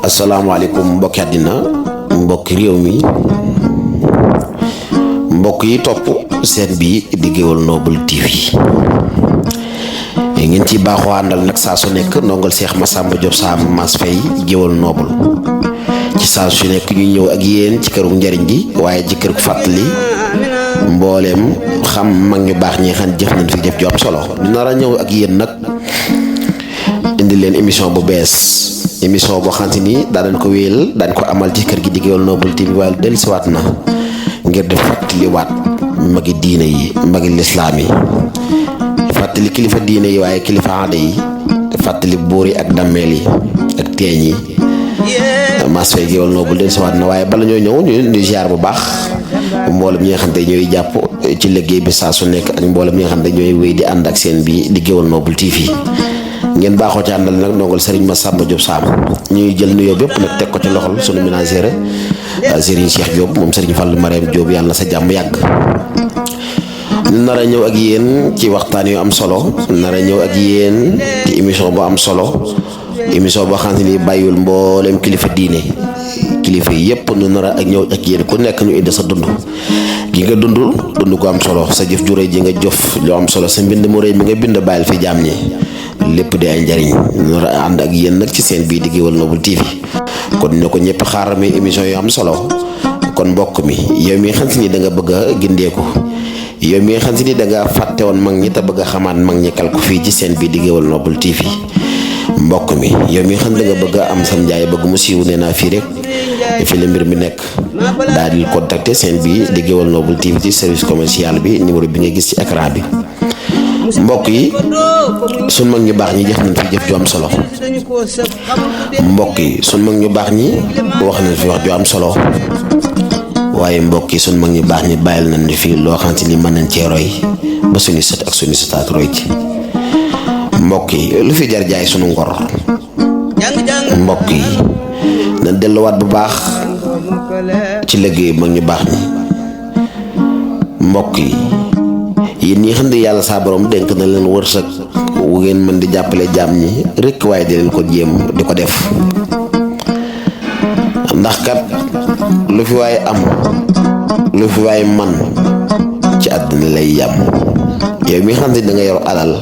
asalaamaaleykum mbokki àddina mbokki réew mi mbokk yi topp seen bi di Géwël Noble TV ngeen ci baaxoo àndal nag saa su nekk ndongal Cheikh Massamba Diop Sam Mass Faye Géwël Noble ci saa su nekk ñu ñëw ak yéen ci këru njariñ gi waaye ci kër fàttali mbooleem xam mag ñu baax ñi xam jëf nañ fi jëf ju am solo du nar a ñëw ak yéen nag indi leen émission bu bees émission boo xam ni daan ko wéyal daan ko amal ci kër gi di Géwël Noble TV waaye dellusiwaat na ngir def fàttaliwaat magi diine yi magi lislaam yi fàttali kilifa diine yi waaye kilifa aada yi fàttali buur yi ak dammeel yi ak teeñ yi Mass Faye Géwël Noble dellusiwaat na waaye bala ñoo ñëw ñu ziar bu baax mboolem ñi nga xam ne ñooy jàpp ci liggéey bi saa su nekk ak mboolem ñi nga xam ne ñooy wéy di ànd ak seen bi di Géwël Noble TV ngeen baaxoo ci àndal nag ndongal Serigne Massamba Diop Sam ñuy jël nuyoo bépp nag teg ko ci loxol sunu ménagère Serigne Cheikh Diop moom Serigne Fallou Mariam Diop yàlla na sa jàmm yàgg. nar a ñëw ak yéen ci waxtaan yu am solo nar a ñëw ak yéen ci émission bu am solo émission boo xam ne bàyyiwul mboolem kilifa diine kilifa yi yëpp nu nar a ñëw ak yéen ku nekk ñu indi sa dund gi nga dund ko am solo sa jëf ju rëy ji nga jëf lu am solo sa mbind mu rëy mi nga bind bàyyil fi jaam ñi lépp di ay njariñ ñu war a ànd ak yéen nag ci seen bii di Géwël Noble TV kon ne ko ñëpp xaaral mi émission yu am solo kon mbokk mi yow mi xam si ni da nga bëgg a gindeeku yow mi xam si ni da nga fàtte woon mag ñi te bëgg a xamaat mag ñi kal ko fii ci seen bii di Géwël Noble TV mbokk mi yow mi xam da nga bëgg a am sam njaay bëgg mu siiw nee naa fii rek fii la mbir mi nekk daal di contacter seen bii di Géwël Noble TV ci service commercial bi numéro bi nga gis ci écran bi. mbokk yi sun mag ñu baax ñi jëf nañ fi jëf ju am solo mbokk yi sun mag ñu baax ñi wax nañ fi wax ju am solo waaye mbokk yi sun mag ñu baax ñi bàyyil nañ fi loo xam ni mën nañ cee roy ba suñu sët ak suñu sëtaat roy ci mbokk yi lu fi jar jaay sunu ngor mbokk yi nañ delluwaat bu baax ci liggéey mag ñu baax ñi mbokk yi yéen ñi xam ne yàlla saa borom dénk na leen wërsëg wu ngeen mën di jàppale jaam ñi rek waaye di leen ko jéem di ko def ndax kat lu fi waaye am lu fi waaye man ci àddina lay yàmm yow mi xam ne da nga yor alal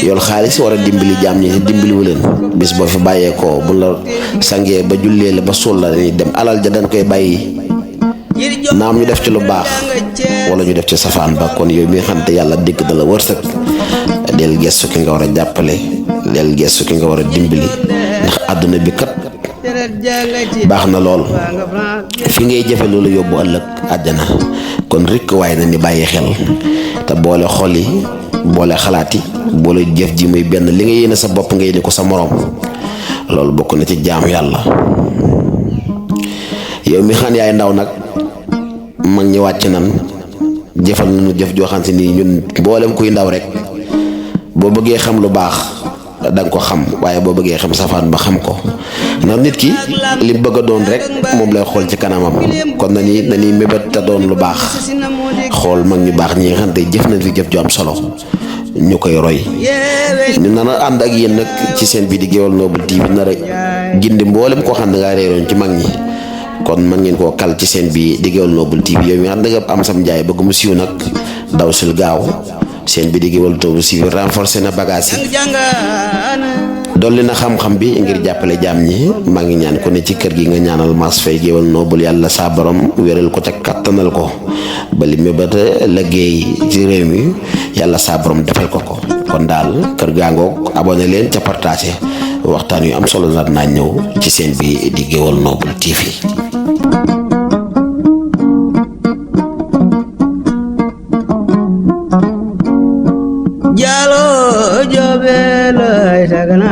yor xaalis war a dimbali jaam ñi te dimbaliwu leen bis boo fi bàyyeekoo bu la sangee ba jullee la ba suul la dañuy dem alal ja dañ koy bàyyi naam ñu def ci lu baax wala ñu def ci safaan ba kon yow mi nga xam te yàlla dégg da la wërsëg del gestu ki nga war a jàppale del gestu ki nga war a dimbali ndax àdduna bi kat baax na lool fi ngay jëfe loolu yóbbu ëllëg àjjana kon rek waaye na ni bàyyi xel te boole xol yi boole xalaat yi boole jëf ji muy benn li nga yéene sa bopp nga yéene ko sa moroom loolu bokk na ci jaamu yàlla yow mi xam yaay ndaw nag mag ñi wàcc nan jëfal nañu jëf joo xam ni ñun mboolem kuy ndaw rek boo bëggee xam lu baax danga ko xam waaye boo bëggee xam safaan ba xam ko ndax nit ki li bëgg a doon rek moom lay xool ci kanamam kon nañuy mébét te doon lu baax xool mag ñu baax ñi nga xam te jëf nañ fi jëf ju am solo ñu koy roy ñu nar a ànd ak yéen nag ci seen bii di Géwël Noble TV nar a gindi mboolem koo xam ne ngaa réeroon ci mag ñi kon mën ngeen koo kal ci seen bi di Géwël Noble TV yow mi xam nga am sam njaay bëgg mu siiw nag daw sil gaaw seen bi di Géwël Noble TV renforcé na bagage yi dolli na xam-xam bi ngir jàppale jaam ñi maa ngi ñaan ko ne ci kër gi nga ñaanal Mass Faye Géwël Noble yàlla saa borom wéral ko ca kattanal ko ba li mébét liggéey ci réew mi yàlla saa borom defal ko ko kon daal kër gaangoog abonné leen ca partagé waxtaan yu am solo nar naa ñëw ci seen bi di Géwël Noble TV. Jalo jobelo itagana